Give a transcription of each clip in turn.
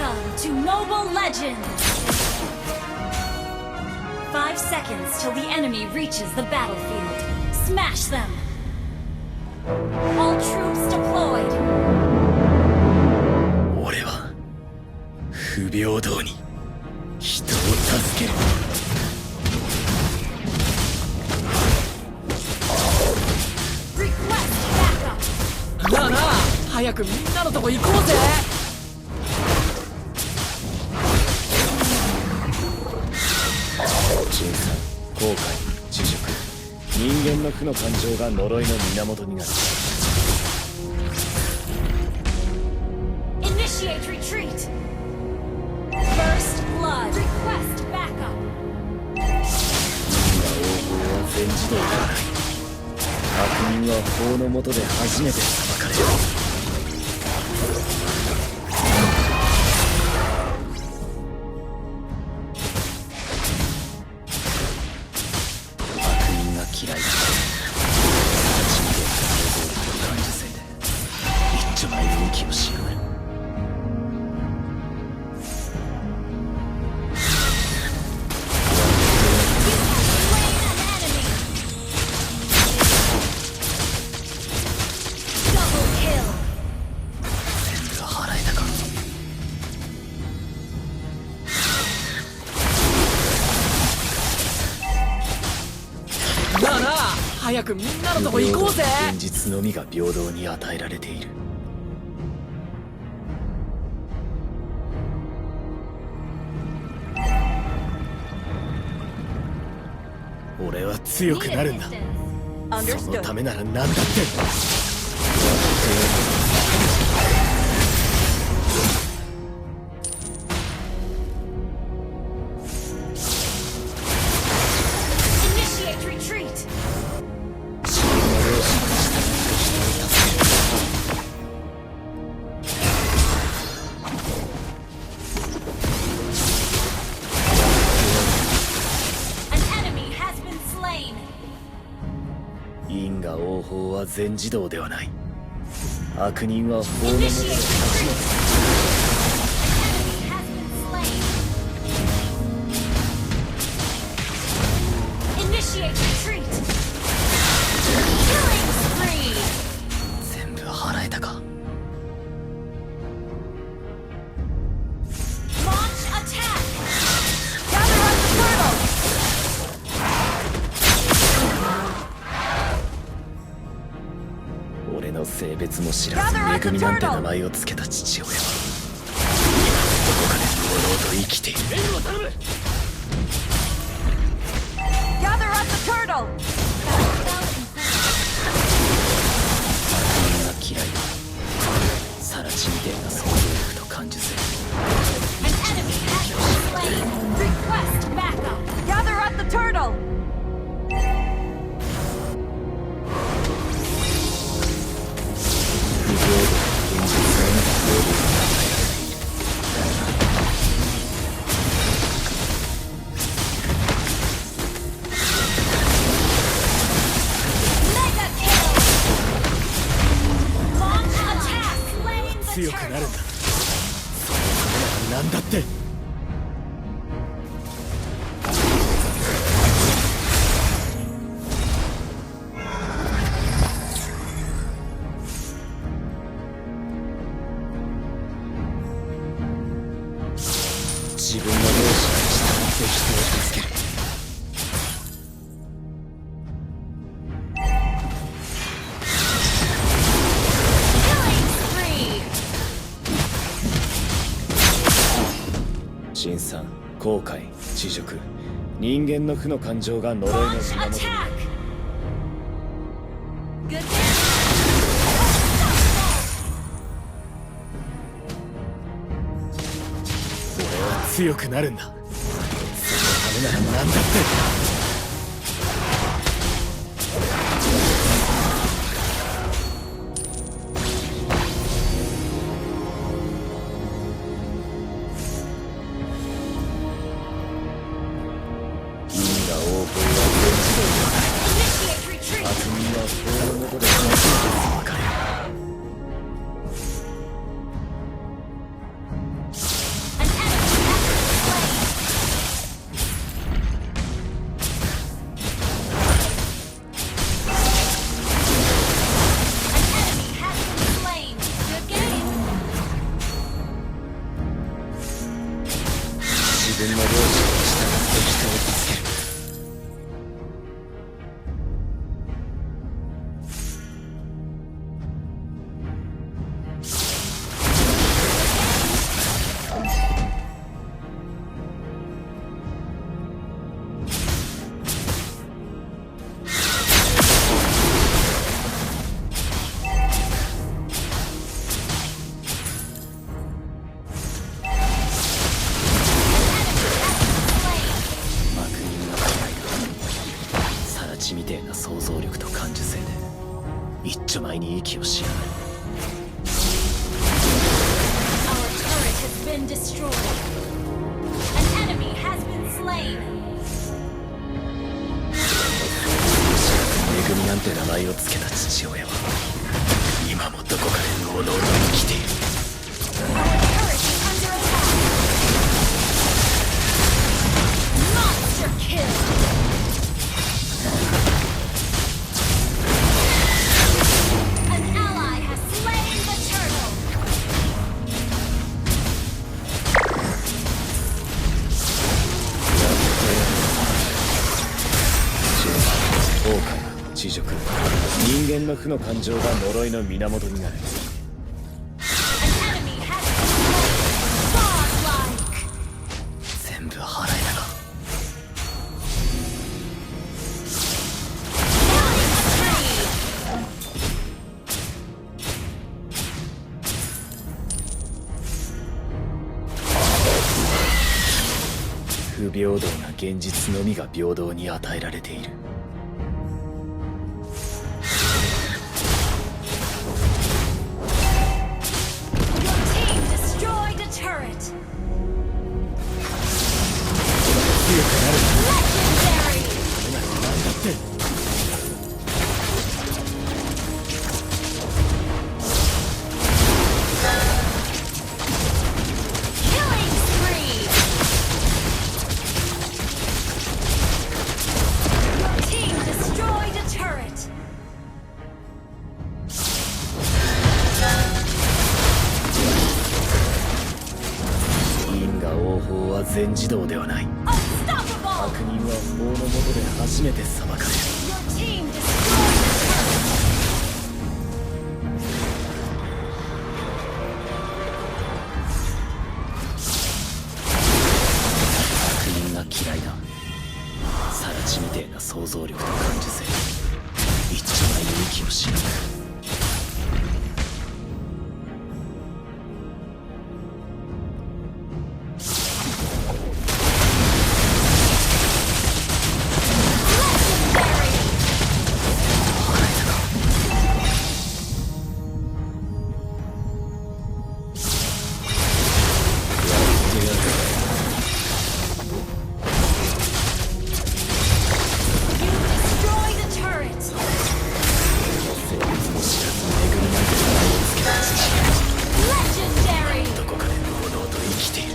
Welcome to Mobile Legends! 5 seconds till the enemy reaches the battlefield. Smash them! All troops deployed! 俺は不平等に人を助ける。なあなあ、早くみんなのとこ行こうぜ。陳さん、後悔、自粛、人間の負の感情が呪いの源になる。Initiate retreat! First blood! Request backup! 人が王法は全自動ではない。悪人は法の下で初めて裁かれる。悪人が嫌いだ。立ち見で想像力の感受性で一丁前雰囲気をしやがる。なあなあ、早くみんなのとこ行こうぜ。現実のみが平等に与えられている。俺は強くなるんだ。そのためなら何だって。因果応報は全自動ではない。悪人は法の下で初めて。全部払えたか。俺の性別も知らず「めぐみ」なんて名前を付けた父親はどこかで朦朧と生きている。悪人が嫌いだ。サラチみてえな想像力と感受性。強くなるんだ。そのためなら何だって。自分の容姿に従って人を助ける。辛酸、後悔、恥辱、人間の負の感情が呪いの源になる。俺は強くなるんだ。そのためなら何だって。分の良心に従って人を助ける。みてえな想像力と感受性で一丁前に息をしやがる。Our turret has been destroyed. An enemy has been slain. 恵みなんて名前を付けた父親は今もどこかでのうのうと生きている。 Our turret is under attack. Monster kill. An ally has slain the turtle. 崩壊、恥辱、人間の負の感情が呪いの源になる。 An enemy has been slain. Godlike. 全部払えだが 不平等な現実のみが平等に与えられている。 Your team destroyed a turret. Legendary. なんだって Killing spree. Your team destroyed a turret. 因果応報は全自動ではない。 Unstoppable. 悪人は法の下で初めて裁かれる。 Your team destroyed a turret. 悪人が嫌いだ。サラチみてえな想像力と感受性。一丁前に息をしながら。 Legendary. やってやる。 You destroyed a turret. 性別も知らず恵みなんて名前を付けた父親 Legendary. どこかでのうのうと生きている。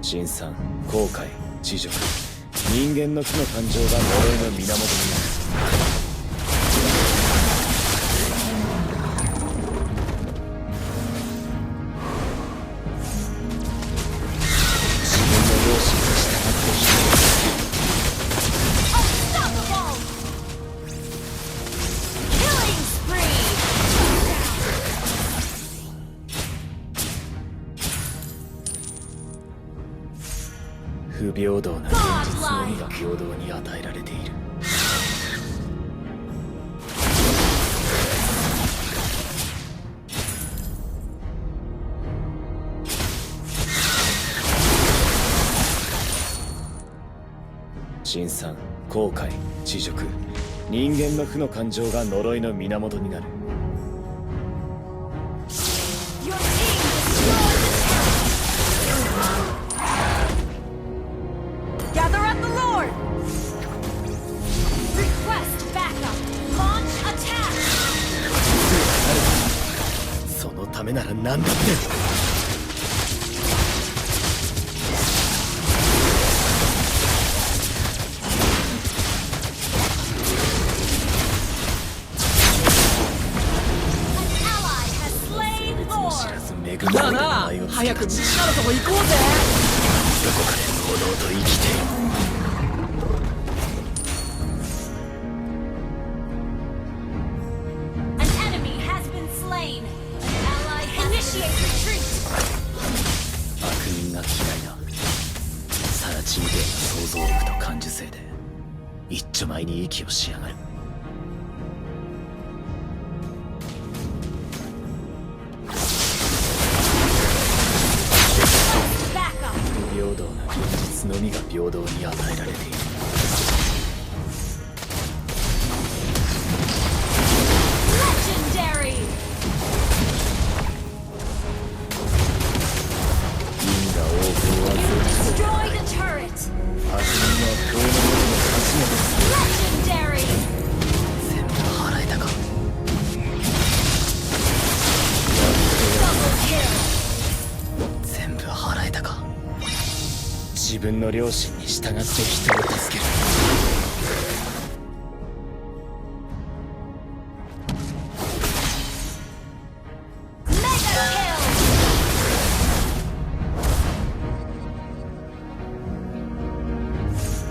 辛酸、後悔、恥辱、人間の負の感情が呪いの源になる。 自分の良心に従って人を Unstoppable. Killing spree. 不平等な現実のみが平等に与えられている。 辛酸、後悔、恥辱、人間の負の感情が呪いの源になる。 Your team destroyed the turret. Gather at the Lord. Request backup. Launch attack. そのためなら何だって。 Your 早くみんなのとこ行こうぜ。どこかで堂々と生きている。 An enemy has been slain. An ally has initiate retreat. 悪人が嫌いだ。サラチみてえな想像力と感受性で一丁前に息をしやがる。 不平等な現実のみが平等に与えられている。 Legendary. 因果応報は You destroyed a turret. 悪人は法のもとの初めてする。 Legendary. 全部払えたか。 Double kill. 全部払えたか。自分の良心に従って人を助ける。 Mega kill.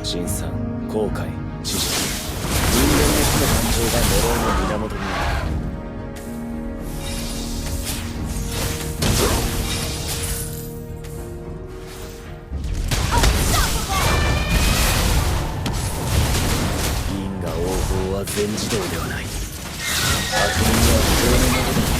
辛酸、後悔、知識、人間の負の感情が呪いの源にある。 因果応報は全自動ではない。悪人は法の下で